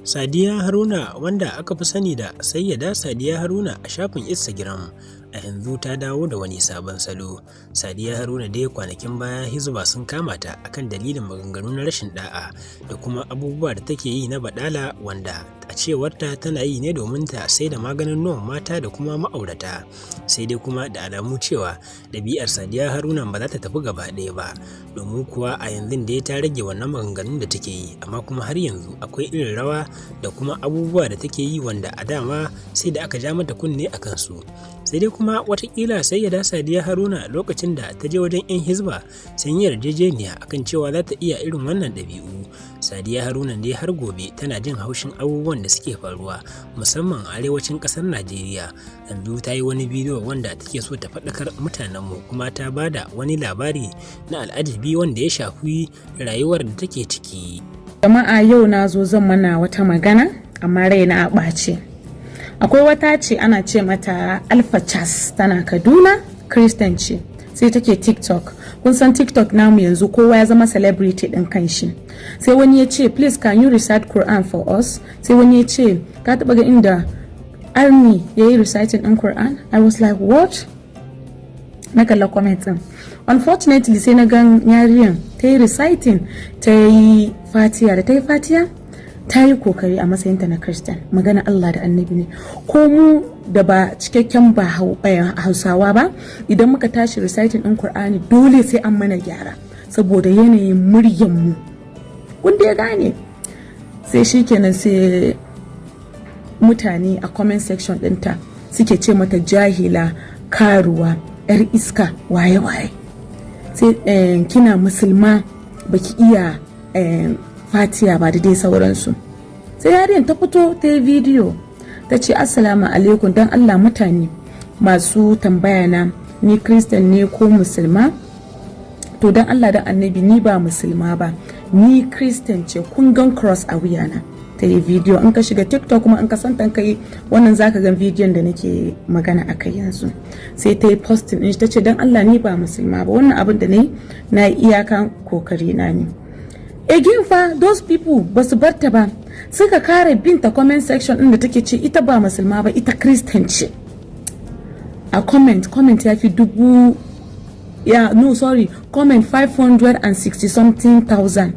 Sadiya Haruna, wanda aka fi sani da Sayyada Sadiya Haruna a shafin Instagram, a yanzu ta dawo da wani sabon salo. Sadiya Haruna dai kwanakin baya Hizba sun kama ta akan dalilin maganganu na rashin da'a da kuma abubuwa da take yi na baɗala, wanda a cewarta tana yi ne domin ta sai da maganin nuwan mata da kuma ma'aurata. Sai dai kuma da alamu cewa ɗabi'ar Sadiya Haruna ba za ta tafi gaba ɗaya ba, domin kuwa a yanzu dai ta rage wannan maganganun da take yi, amma kuma har yanzu akwai irin rawa da kuma abubuwa da take yi wanda a dama sai da aka ja mata kunne a kansu. Sai dai kuma watakila Sayyada Sadiya Haruna, lokacin da ta je wajen 'yan Hizba, sun yi yarjejeniya akan cewa za ta iya irin wannan ɗabi'u. Sadiya Haruna dai har gobe tana jin haushin abubuwan da suke faruwa, musamman a arewacin ƙasar Najeriya. Yanzu ta yi wani bidiyo wanda take so ta faɗakar mutanenmu, kuma ta ba da wani labari na al'ajabi wanda ya shafi rayuwar da take ciki. Jama'a, yau na zo zan mana wata magana, amma raina a ɓace. Akwai wata ce ana ce mata Alpha Chas, tana Kaduna, Christian ce. Sai take TikTok. Kun san TikTok namu yanzu, kowa ya zama celebrity ɗin kanshi. Sai wani ya ce, "Please, can you recite Quran for us?" Sai wani ya ce, "Ka taɓa ga inda army ya yi reciting ɗin Quran?" I was like, "What?" Na kalla comment ɗin. Unfortunately, sai na gan yariyan ta yi reciting, ta yi Fatiya. Da ta yi Fatiya, ta yi kokari a matsayinta na Christian. Magana Allah da Annabi ne, ko mu da ba cikakken ba Hausawa ba, idan muka tashi reciting din Qur'ani, dole sai an mana gyara saboda yanayin muryan mu, wanda ya gane. Sai shikenan, sai mutane a comment section ɗinta suke ce mata jahila, karuwa, 'yar iska, waye-waye, sai kina Musulma baki iya Fatiya ba, da dai sauransu. Sai yarinyar ta fito ta yi bidiyo, ta ce, "Assalamu alaikum, don Allah mutane masu tambaya na, ni Christian ne ko Musulma? To, don Allah don Annabi, ni ba Musulma ba, ni Christian ce. Kun gan cross a wuyana." Ta yi bidiyo. In ka shiga TikTok kuma in ka san ka yi wannan, zaka gan bidiyon da nake magana a kai yanzu. Sai ta yi posting din, ta ce, "Don Allah, ni ba Musulma ba. Wannan abin da na yi, na iyakan kokari na ne." Again fa, those people ba su barta ba, suka kare binta comment section din da take ce ita ba Musulma ba, ita Christian ce. A comment ya fi dubu ya, no, sorry, comment 560 something thousand,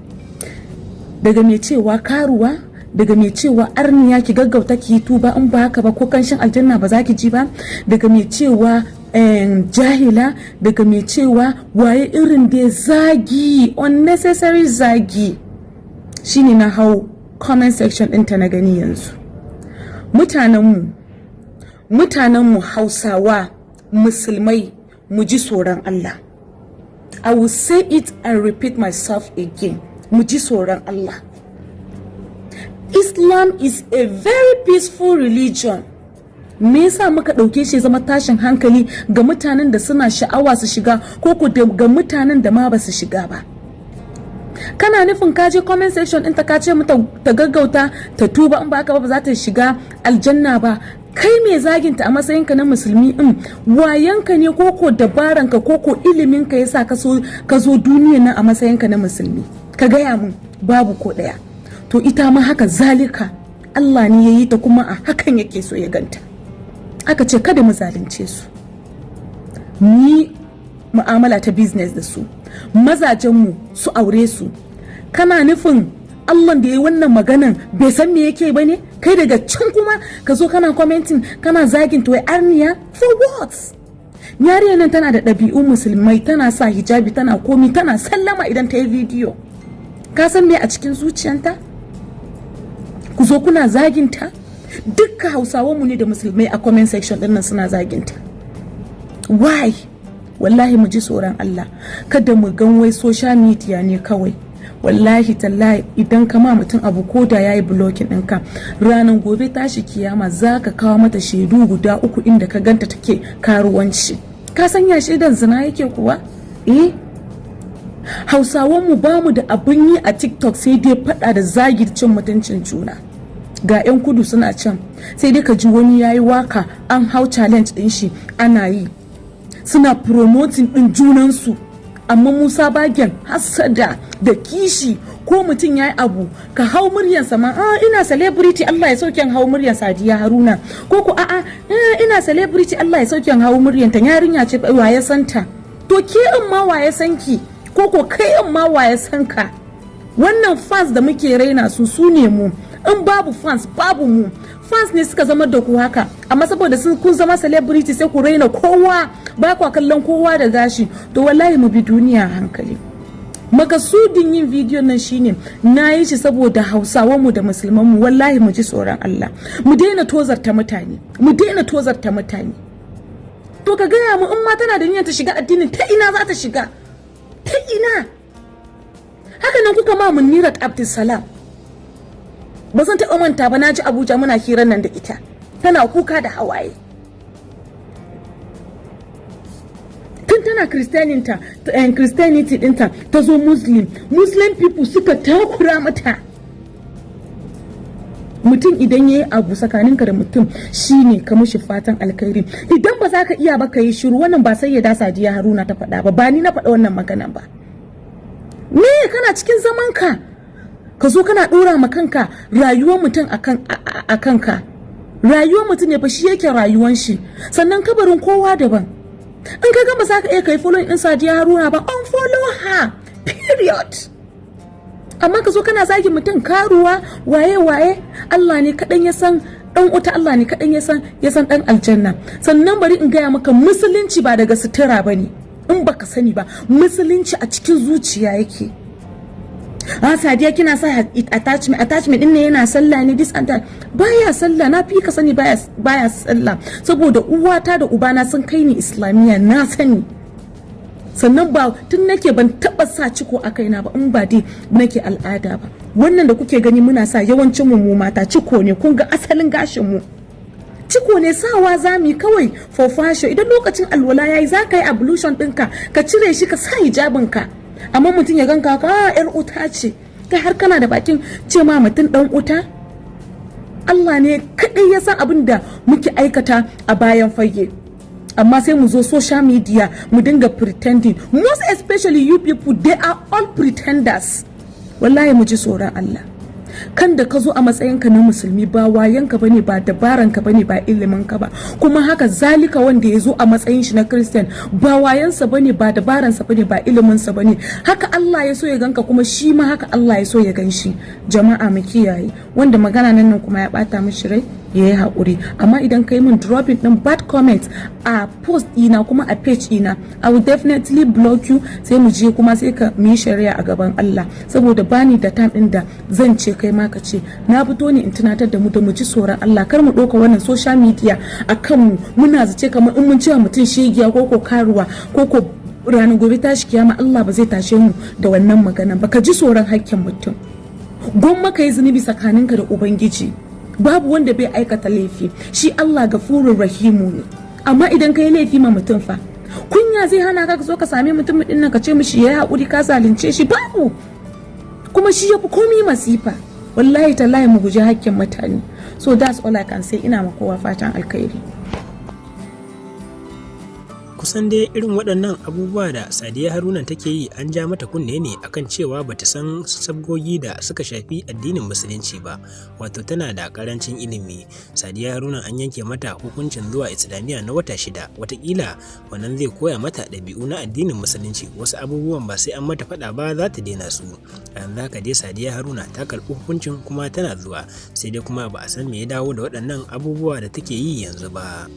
daga mai cewa karuwa, daga mai cewa arniya, ki gaggauta ki yi tuba, in ba haka ba ko kanshin aljanna ba za ki ji ba, daga mai cewa jahila, daga mai cewa waye, irin da zagi, unnecessary zagi. Shine na hau comment section ɗinta na gani. Yanzu mutanenmu Hausawa Musulmai, mu ji tsoron Allah. I will say it and repeat myself again: mu ji tsoron Allah. Islam is a very peaceful religion. Me yasa muka ɗauke shi zama tashin hankali ga mutanen da suna sha'awa su shiga, ko ga mutanen da ma ba su shiga ba? Kana nufin ka je comment section ɗinta ka ce mata ta gaggauta ta tuba, in ba haka ba za ta shiga aljanna ba. Kai mai zaginta a matsayinka na Musulmi din, wayanka ne koko dabaranka koko iliminka yasa ka zo duniya nan a matsayinka na Musulmi? Ka gaya mun, babu ko ɗaya. To, ita ma haka zalika, Allah ne ya yi ta kuma a hakan yake so ya ganta. Aka ce kada mu zalunce su, ni mu'amala ta business da su, mazajenmu su aure su. Kana nufin Allah da ya yi wannan maganan bai san me yake ba ne? Kai daga can kuma ka zo kana commenting, kana zagin to arniya, for what? Yariyar nan tana da ɗabi'u Musulmai, tana sa hijabi, tana komi, tana sallama idan ta yi bidiyo. Ka san me a cikin zuciyanta? Ku zo kuna zaginta. Dukka Hausawanmu ne da Musulmai a comment section ɗin nan suna zaginta. Why? Wallahi mu ji tsoron Allah. Kada mu gan wai social media ne kawai. Wallahi tallahi, idan ka ma mutum abu, ko da yayi blocking ɗinka, ranar gobe tashi kiyama za ka kawo mata shaidu guda uku inda ka ganta take karuwanci. Ka san ya shaidan zina yake kuwa? Eh, Hausawan mu bamu da abin yi a TikTok sai dai fada da zagi, cin mutuncin juna. Ga 'yan kudu suna can, sai dai ka ji wani yayi waka, an hau challenge din shi ana yi, suna promoting din junansu. Amma Musa Bagen hasada da kishi, ko mutum ya yi abu ka hau muryarsa ma, "Ah, ina celebrity, Allah ya sauke hau muryar Sadiya Haruna," ko ko, "A'a, ina celebrity, Allah ya sauke hau muryar ta, yarinya ce, wa ya santa?" To ke in ma wa ya san ki? Ko ko kai in ma wa ya san ka? Wannan fans da muke raina su, su ne mu. In babu fans, babu mu. Fans ne suka zama da ku haka. Amma saboda sun kun zama celebrity, sai ku raina kowa, ba kwa kallon kowa da gashi. To wallahi mu bi duniya hankali. Makasudin yin bidiyon nan shine na yi shi saboda Hausawan mu da Musulman mu. Wallahi mu ji tsoron Allah, mu daina tozarta mutane, mu daina tozarta mutane. To ka gaya mu, in ma tana da niyyar ta shiga addinin, ta ina za ta shiga? Ta ina? Haka nan kuka ma Munirat Abdulsalam. Ba zan taɓa manta ba, na ji Abuja muna hirar nan da ita, tana kuka da hawaye. Tun tana Christianity dinta, ta zo Muslim, Muslim people suka takura mata. Mutum idan ya yi abu, tsakaninka da mutum shine ka mushi fatan alkhairi. Idan ba za ka iya ba, ka yi shiru. Wannan ba sai ya da Sadiya Haruna ta faɗa ba, ba ni na faɗa wannan magana ba. Me kana cikin zaman ka, ka zo kana ɗora ma kanka rayuwar mutum a kanka? Rayuwar mutum ne fa, shi yake rayuwar shi. Sannan kabarin kowa daban. In ka gama za ka iya kai following din Sadiya Haruna ba, unfollow her, period. Amma ka zo kana zagi mutum, karuwa, waye waye. Allah ne kaɗan ya san dan wuta, Allah ne kaɗan ya san dan aljanna. Sannan bari in gaya maka, musulunci ba daga sutura ba ne, in baka sani ba. Musulunci a cikin zuciya yake. A Sadiya kina sa attachment, attachment din ne yana sallah ne, this and that. Baya sallah, na fi ka sani. Baya sallah saboda uwata da ubana sun kai ni Islamiyya, na sani. Sannan ba tun nake ban taba sa ciko a kaina ba, in ba dai nake al'ada ba. Wannan da kuke gani muna sa, yawancin mu mata, ciko ne. Kun ga asalin gashin mu ciko ne, sawa za mu yi kawai for fashion. Idan lokacin alwala yayi, za ka yi ablution ɗinka, ka cire shi, ka sa hijabin ka. Amma mutum ya ganka ka, "Yar uta ce kai," har kana da bakin ce ma mutum dan uta. Allah ne kaɗai ya san abin da muke aikata a bayan fage, amma sai mu zo social media mu dinga pretending. Most especially you people, they are all pretenders. Wallahi mu ji tsoron Allah. Kan da ka zo a matsayinka na Musulmi, ba wayanka bane, ba dabaranka bane, ba iliminka ba. Kuma haka zalika wanda ya zo a matsayin shi na Christian, ba wayansa bane, ba dabaransa bane, ba iliminsa bane. Haka Allah ya so ya ganka, kuma shi ma haka Allah ya so ya gan shi. Jama'a, mu kiyaye. Wanda magana nan kuma ya bata mishi rai, ya yi haƙuri. Amma idan kai min dropping din bad comment a post ɗina kuma a page ɗina, I will definitely block you. Sai mu je kuma sai ka mu yi shari'a a gaban Allah, saboda bani da time ɗin da zan ce kai ma ka ce. Na fito ne in tunatar da mu da mu ji tsoron Allah. Kar mu ɗauka wannan social media a kanmu, muna zace kamar in mun cewa mutum shegiya ko ko karuwa ko ko, ranar gobe tashi kiyama Allah ba zai tashe mu da wannan magana ba. Ka ji tsoron hakkin mutum. Gwamma ka yi zunubi tsakaninka da Ubangiji. Babu wanda bai aikata laifi, shi Allah Gafurur Rahimu ne. Amma idan ka yi laifi ma mutum fa, kunya zai hana ka zo ka sami mutum din nan ka ce mishi ya haƙuri, ka zalunce shi? Babu. Kuma shi yafi komi masifa. Wallahi tallahi mu guji hakkin mutane. So that's all I can say. Ina ma kowa fatan alkhairi. Kusan dai irin waɗannan abubuwa da Sadiya Haruna take yi, an ja mata kunne ne akan cewa bata san sabgogi da suka shafi addinin Musulunci ba, wato tana da karancin ilimi. Sadiya Haruna an yanke mata hukuncin zuwa Islamiyya na wata 6. Watakila wannan zai koya mata ɗabi'u na addinin Musulunci. Wasu abubuwan ba sai an mata faɗa ba, za ta daina su. A yanzu haka dai Sadiya Haruna ta karɓi hukuncin kuma tana zuwa, sai dai kuma ba a san me ya dawo da waɗannan abubuwa da take yi yanzu ba.